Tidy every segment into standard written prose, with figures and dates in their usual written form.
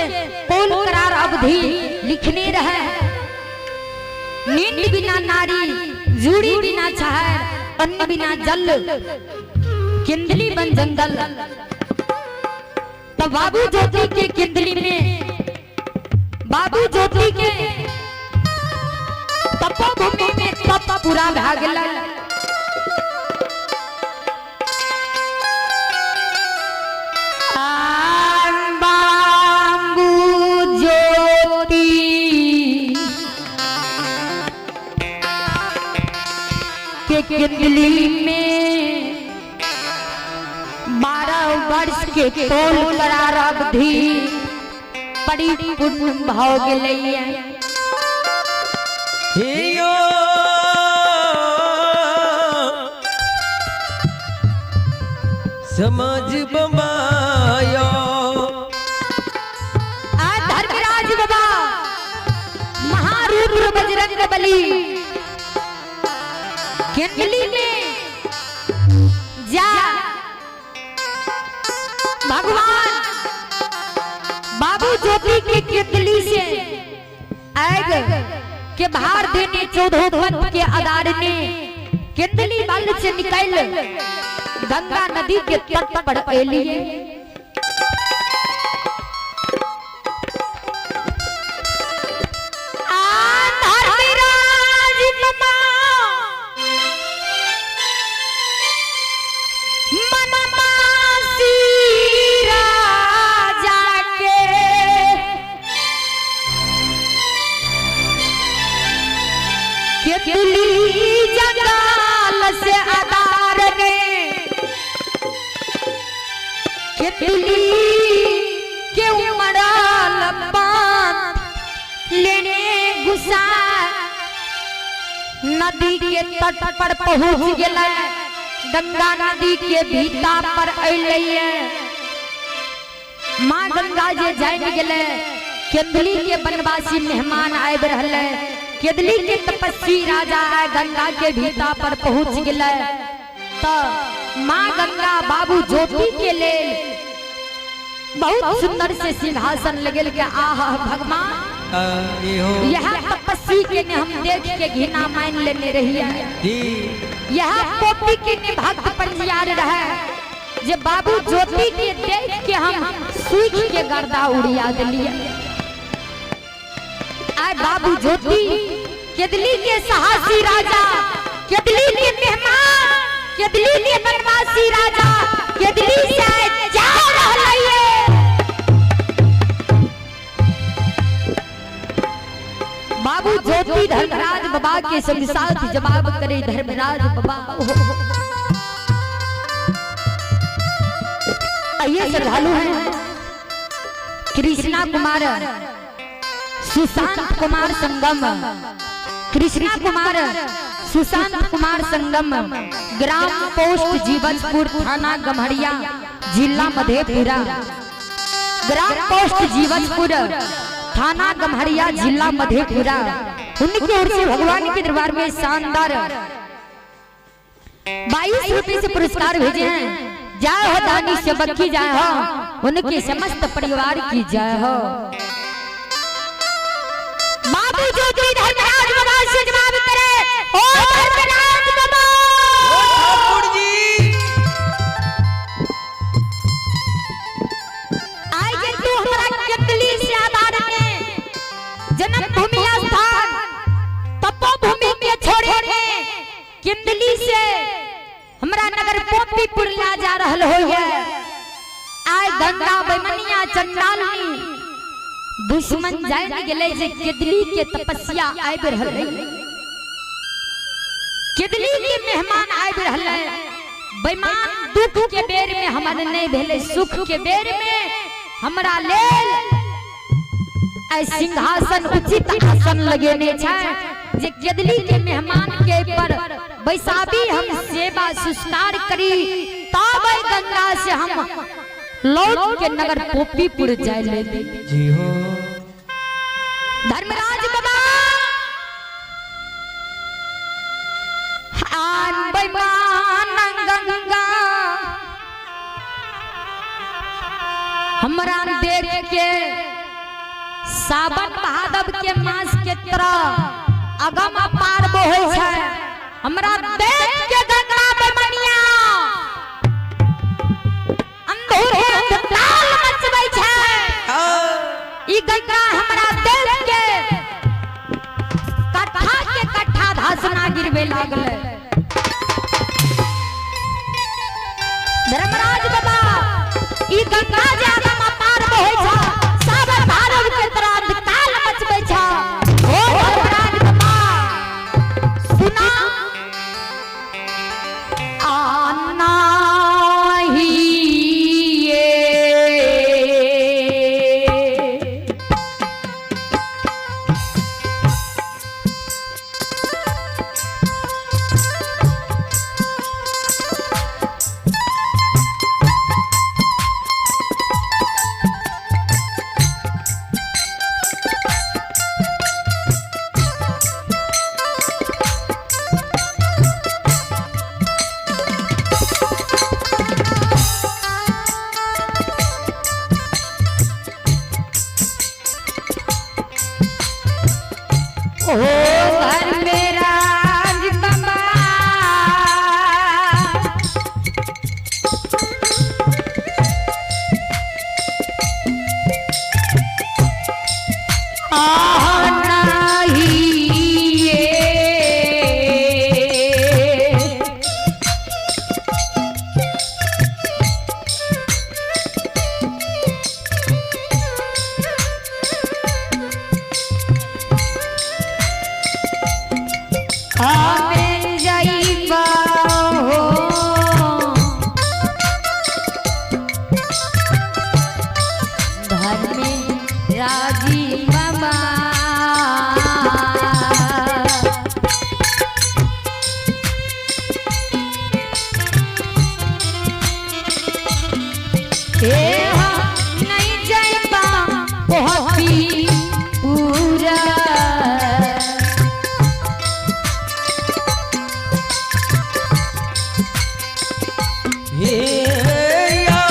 के कौल करार अवधि लिखने रहे। नींद बिना नारी, जूड़ी बिना छहर, अन्न बिना जल, किंदली बन जंगल। तो बाबू ज्योति के किंदली में, बाबू ज्योति के तपोभूमि में तप पूरा भागल। बाबू ज्योति के किंदली में 12 वर्ष के तोल करार अवधि परिपूर्ण भऽ गेलैया। हियो समझ बमायो। आ धर्मराज बाबा महारुद्र बजरंग बली केंदली में जा भगवान बाबू ज्योति के केंदली से आग के भार देने 14 पंथ के आधार ने केंदली बल से निकल गंगा नदी के तट पर एलिए। धर्मराज बाबा मनमासी राजा के केतली जंगाल से आधार ने केतली के उमड़ल पंथ लेने गुस्सा नदी के तट पर पहुंच गेलै। गंगा नदी के भीता पर अयलैये। माँ गंगा जे जानि गेलै केंदली के बनवासी मेहमान आबि रहलै, केंदली के तपस्वी राजा आय गंगा के भीता पर पहुंच गेलै। तो माँ गंगा बाबू ज्योति के लेल बहुत सुंदर से सिंहासन लगेल के आहा भगवान यह तपस्वी के ने हम देख के घिना मान लेने रहिए। यह पोपी के ने भक्त पंजियार रहे जे बाबू ज्योति के देख के हम सूख के गर्दा उड़िया दिलिए। आय बाबू ज्योति केदली के साहसी राजा, केदली के मेहमान, केदली के बनवासी राजा केदली से जा रहलैये। बाबू ज्योति धर्मराज बाबा के संग साथ जवाब करे धर्मराज बाबा। आइए श्रद्धालु हैं कृष्णा कुमार सुशांत कुमार संगम, कृष्णा कुमार सुशांत कुमार संगम, ग्राम पोस्ट जीवनपुर, थाना गम्हरिया, जिला मधेपुरा। ग्राम पोस्ट जीवनपुर, थाना गम्हरिया, जिला मधेपुरा। उनकी ओर से भगवान के दरबार में शानदार 22 रुपए से पुरस्कार भेजे हैं। जय हो दानी सेवक की जय हो, उनके समस्त परिवार की जय हो। बाबू ज्योति धर्मराज बाबा से जवाब करे ओ धर्मराज बाबा ठाकुर जी आइ जे तू हमरा केतली से आधार में जन्मभूमि स्थान तपोभूमि के छोड़े ने किंदली से हमरा नगर पोपीपुर ला जा रहल होइए। आइ गंगा बैमनिया चंडालनी दुश्मन जान गेलै जे केदली के तपस्या आबि रहलै, केदली के मेहमान आबि रहलै। बेईमान दुख के बेर में हमर नहीं भेलै, सुख के बेर में हमरा लेल आइ सिंहासन उचित आसन लगेने छै जे केदली के मेहमान के पर बैसाबी हम सेवा सुस्कार करी, तब गंगा से हम लौट के नगर पोपीपुर जाय ले। जी हो धर्मराज बाबा आन बेईमान गंगा हमरा देख के सावन भादव के मास के तरह अगम अपार बहै छै। हमरा देख के गंगा बेमनिया अंधूर अंधताल मचबै छै। ई गंगा हमरा देख के कट्ठा के कट्ठा धसना गिरबे लागलै। धर्मराज बाबा ई गंगा जे अगम अपार बहै छै, सावन भादव के तरह अंधताल मचबै छै। ओ धर्मराज बाबा सुना आना ही ये ओ धर्मराज बाबा आना ही ये हमें जाइबा हो धर्म राजी बाबा। हे हाँ, नहीं जाइबा पहुँची पूरा। हे या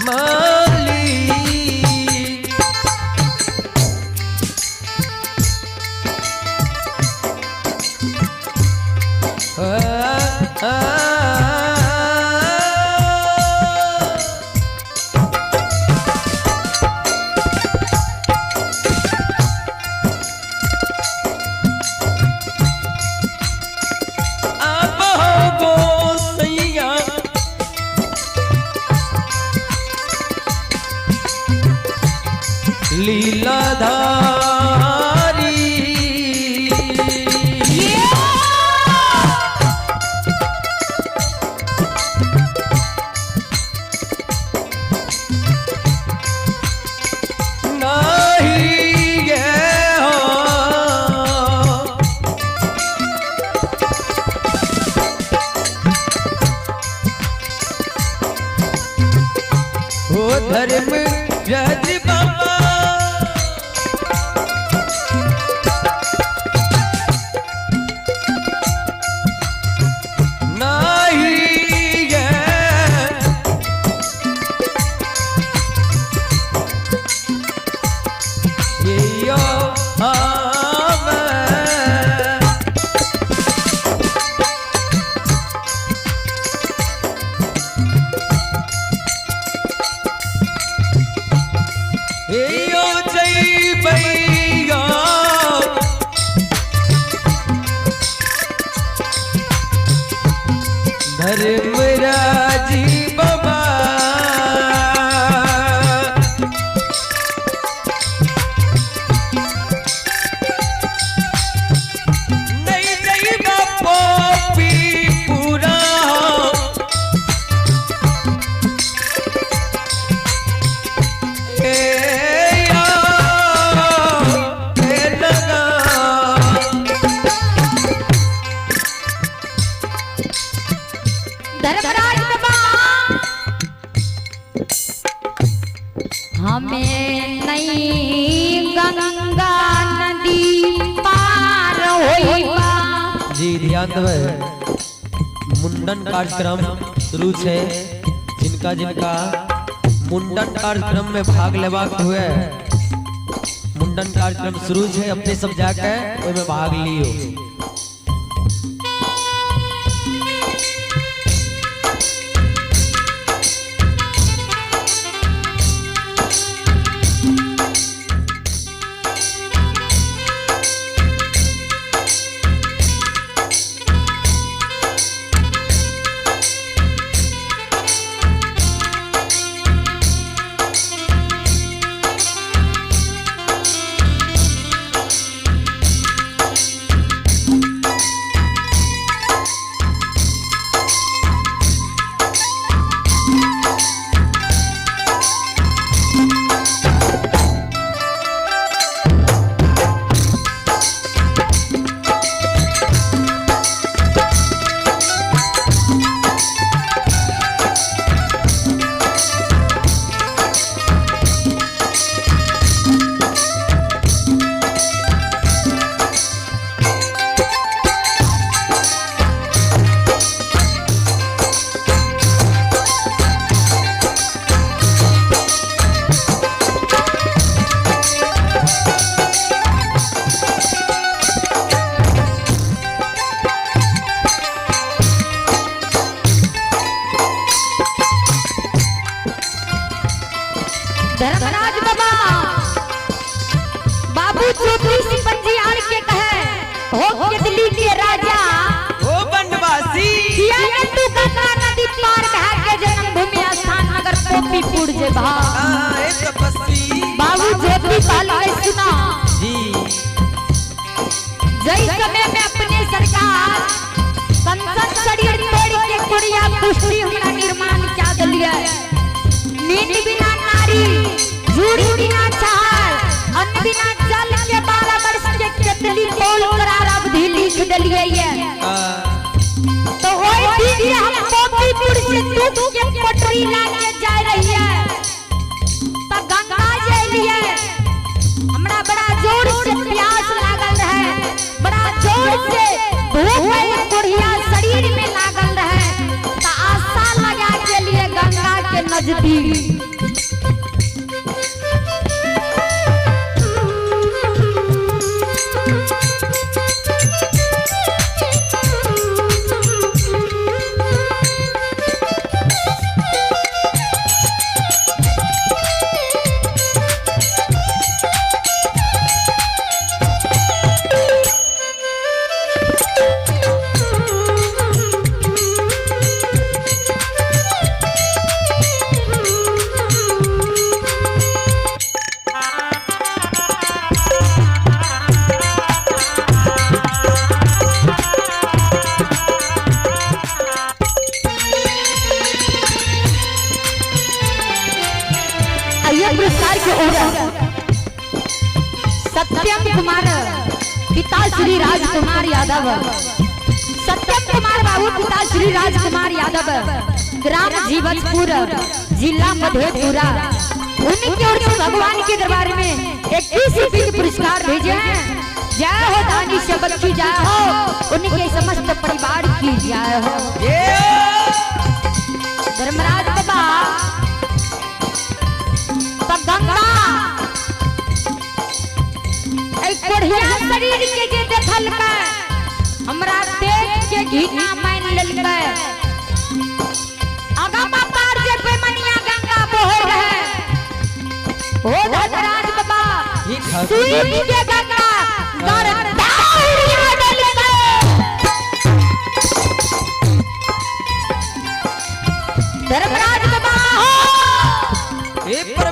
माली आ, आ, आप हो गोसैया लीलाधारी। नाही गे हो हो धर्म रज बाबा। नाही गे ये यो आवे। यो जय भैया धर्मराजी बाबा। नहीं जय बापो पी पूरा हे या, हे लगा। धर्मराज बाबा हमें नहीं गंगा नदी पार होइबा। जी ध्यान दे मुन्ना। मुंडन कार्यक्रम शुरू छै। जिनका जिनका मुंडन कार्यक्रम में भाग लेबाक हुए, मुंडन कार्यक्रम शुरू छै, अपने सब जाके ओहिमे भाग लियो। धर्मराज बाबा बाबू ज्योतिष पंजियार के कहे, हो केदली के राजा ओ बनवासी, किया ने तू गंगा नदी पार भा के जन्मभूमि स्थान नगर पोपीपुर जे भा। हाँ, ए तपस्वी। बाबू ज्योति कहल सुना जी। जई समय में अपने सरकार कंचन शरीर तोड़ के कुड़िया पुष्टि हमरा निर्माण क्या दिलिए। नींद बिना नारी, जूड़ी बिना चार, अन्न बिना जल के 12 वर्ष के केतली तोल करार अवधि लिख दिलिए ये। तो ओई दिन के हम पोपीपुर से दुख के पटरी लाके जा रही है तो गंगा जलिए, हमरा बड़ा जोर से प्यास लागल रहे, बड़ा जोर से भूख कोढ़िया शरीर में लागल रहे, तो आशा लगा के लिए गंगा के नजदीक आइए पुरस्कार की ओर सत्यम कुमार पिता श्री राजकुमार यादव, सत्यम कुमार बाबू पिता श्री राजकुमार यादव, ग्राम जीवछपुर, जिला मधेपुरा, उनकी ओर से भगवान के दरबार में 21 रुपये के पुरस्कार भेजे हैं। जय हो दानी शब्द की जय हो, उनके समस्त परिवार की जय हो। धर्मराज बाबा तब गंगा कोढ़िया शरीर के जे देखलकै हमरा देख के घृणा मान लेलकै। अगम पार जे बेमनिया गंगा बहे रहे, ओ धर्मराज बाबा सुई के गंगा गरदाउरिया देलकै। धर्मराज बाबा हो हे प्रभु।